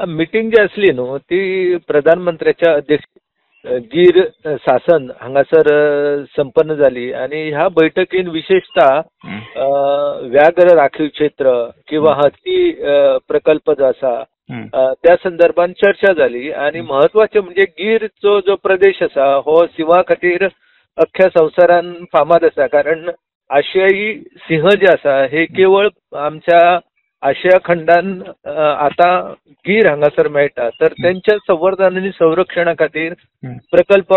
Meeting जी आसली न्हू ती प्रधानमंत्र्याच्या अध्यक्ष गीर सासन हांगासर संपन्न जाली आनी ह्या बैठकीन विशेषतः व्याघ्र राखीव क्षेत्र किंवा हत्ती प्रकल्प जो आसा त्या संदर्भात चर्चा जाली. आनी म्हत्वाचें म्हणजे गीरचो जो प्रदेश आसा हो सिंहा खातीर अख्ख्या संवसारान फामाद आसा, कारण आशियाई सिंह जे आसा हे केवळ आमच्या आशिया खंडान आतां गीर हांगासर मेळटा, तर तेंच्या संवर्धन आनी संरक्षणा खातीर प्रकल्प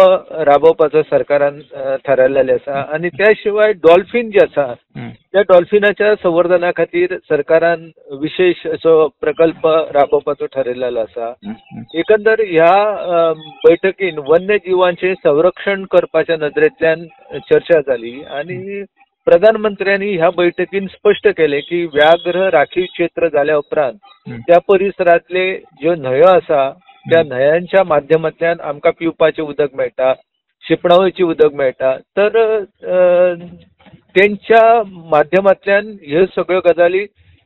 राबोवपाचो सरकारान थारायलेले आसा. आनी त्या शिवाय डॉल्फीन जे आसा त्या डॉल्फिनाच्या संवर्धना खातीर सरकारान विशेष असो प्रकल्प राबोवपाचो थारायलेलो आसा. एकंदर ह्या बैठकीन वन्यजिवांचें संरक्षण करपाच्या नदरेंतल्यान चर्चा जाली आनी प्रधानमंत्र्यांनी ह्या बैठकीन स्पश्ट केले की व्याघ्र राखीव क्षेत्र जाल्या उपरांत त्या परिसरांतले ज्यो न्हंयो आसा त्या न्हंयांच्या माध्यमांतल्यान आमकां पिवपाचें उदक मेळटा, शिंपणावळीचें उदक मेळटा, तर तेंच्या माध्यमांतल्यान ह्यो सगळ्यो गजाली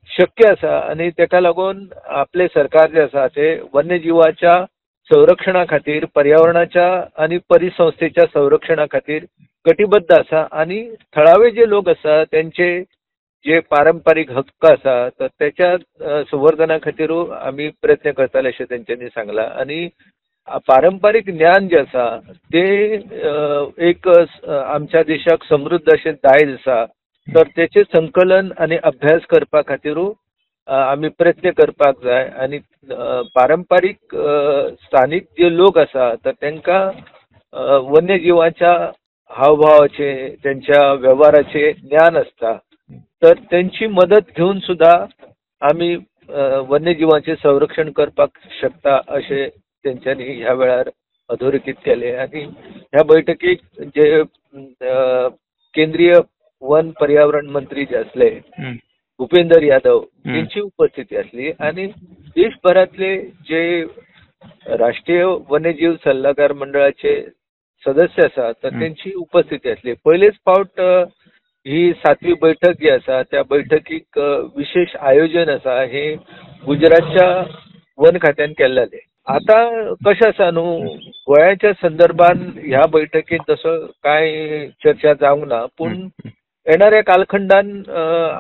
शक्य आसा. आनी तेका लागून आपलें सरकार जें आसा तें वन्यजिवाच्या संरक्षणा खातीर, पर्यावरणाच्या आनी परिसंस्थेच्या संरक्षणा खातीर कटिबद्ध आसा आनी थळावे जे लोक आसा तेंचे जे पारंपारीक हक्क आसा तर तेच्या संवर्धना खातीरूय आमी प्रयत्न करतले अशें तेंच्यांनी सांगलां. आनी पारंपारीक ज्ञान जें आसा तें एक आमच्या देशाक समृद्ध अशें दायज आसा, तर तेचें संकलन आनी अभ्यास करपा खातीरूय आमी प्रयत्न करपाक जाय. आनी पारंपारीक स्थानीक जे लोक आसा तर तेंकां वन्यजिवाच्या हावभावाचे, तेंच्या वेव्हाराचे ज्ञान आसता, तर तेंची मदत घेवन सुद्दां आमी वन्यजिवांचें संरक्षण करपाक शकता अशें तेंच्यांनी ह्या वेळार अधोरेखीत केलें. आनी ह्या बैठकीक जे केंद्रीय वन पर्यावरण मंत्री जे आसले भूपेंदर यादव यांची उपस्थिती आसली आनी देशभरांतले जे राष्ट्रीय वन्यजीव सल्लागार मंडळाचे सदस्य आसा तर तेंची उपस्थिती आसली. पयलेच फावट ही 7वी बैठक जी आसा त्या बैठकीक विशेष आयोजन आसा हे गुजरातच्या वन खात्यान केल्लें. आतां कशें आसा न्हू, गोंयाच्या संदर्भान ह्या बैठकीत तसो कांय चर्चा जावंक ना, पूण येणाऱ्या कालखंडान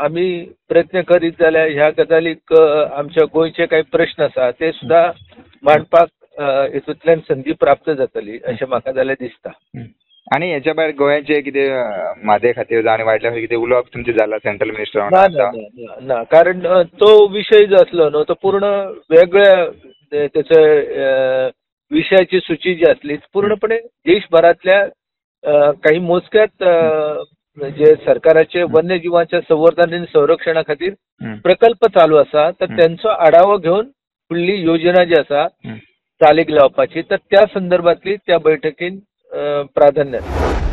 आमी प्रयत्न करीत जाल्यार ह्या गजालीक आमच्या गोंयचे कांय प्रश्न आसा ते सुद्दां मांडपाक हितूंतल्यान संदी प्राप्त जातली अशें म्हाका जाल्यार दिसता. आनी हेच्या भायर गोंयाचे कितें म्हादय खातीर आनी वायल्ड लायफ कितें उलोवप तुमचें जालां सेंट्रल मिनिस्टर? ना ना ना, कारण तो विशय जो आसलो न्हू तो पूर्ण वेगळ्या तेचो विशयाची सुची जी आसली पूर्णपणे देशभरांतल्या काही मोजक्याच जे सरकाराचे वन्यजिवांच्या संवर्धन आनी संरक्षणा खातीर प्रकल्प चालू आसा तर तेंचो आढावो घेवन फुडली योजना जी आसा चालीक लावपाची, तर त्या संदर्भातली त्या बैठकीन प्राधान्य आसा.